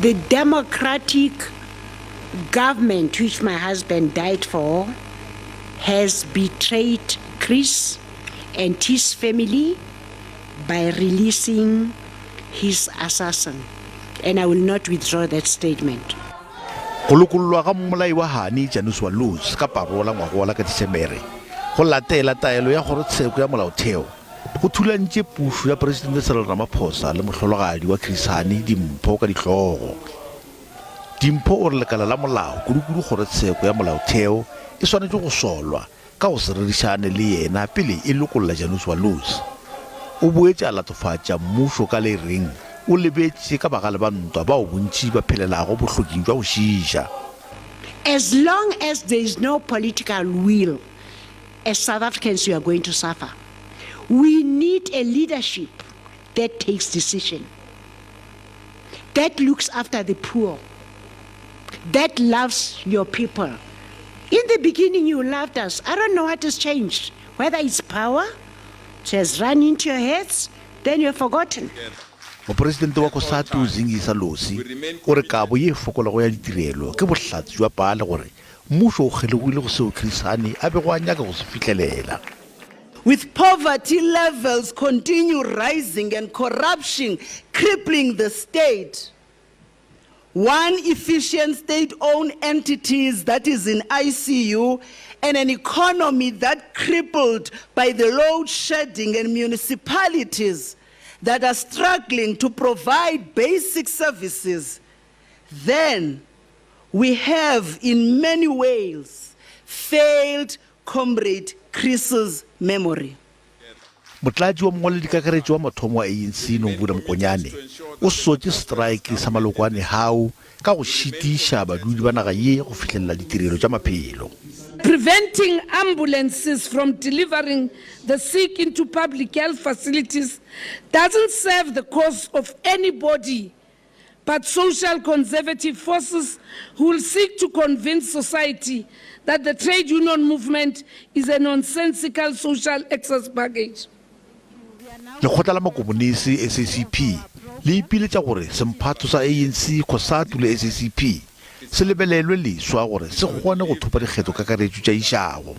The democratic government which my husband died for has betrayed Chris and his family by releasing his assassin and I will not withdraw that statement. Go lokollwa ga mmolai wa Hani Janusz Walus ka parola ngwagola ka Disemere go latela taelo ya kgorotsheko ya molaotheo go thulantše pušo ya Presidente Cyril Ramaphosa le mohlologadi wa Chris Hani Dimpho ka dihlogo. Dimpho o re lekala la molao, kudukudu kgorotsheko ya molaotheo, e swanetše go solwa ka go se rerišane le yena pele e lokolla Janusz Walus. O boetše a latofatša mmušo ka le reng o lebetše ka bagale ba ntwa bao bontši ba phelelago bohloking bja go šiiša. As long as there is no political will, as South Africans we are going to suffer. We need a leadership that takes decision, that looks after the poor, that loves your people. In the beginning you loved us. I don't know what has changed. Whether it's power it has run into your heads, then you're forgotten. Mopresidente wa Cosatu Zingisa Losi o re kabo ye e fokolago ya ditirelo ke bohlatse bja paale gore mmušo o kgelogile go seo Chris Hani a bego a nyaka go se fihlelela. With poverty levels continue rising and corruption crippling the state, one efficient state-owned entities that is in ICU and an economy that crippled by the load shedding and municipalities that are struggling to provide basic services, then we have in many ways failed Comrade Chris's memory. Motlatši wa mongwaledikakaretšo wa mathomo wa ANC Nomvula Mokonyane o sotše setraeke sa maloko a Nehawu ka go šitiša badudi ba naga ye go fihlelela ditirelo tša maphelo. Preventing ambulances from delivering the sick into public health facilities doesn't serve the cause of anybody but social conservative forces who will seek to convince society that the trade union movement is a nonsensical social excess baggage. Lekgotla la Makomonisi, SACP, le ipiletša gore semphato sa ANC, Cosatu le SACP se lebelelwe leswa gore se kgone go thopa dikgetho kakaretšo tša išago.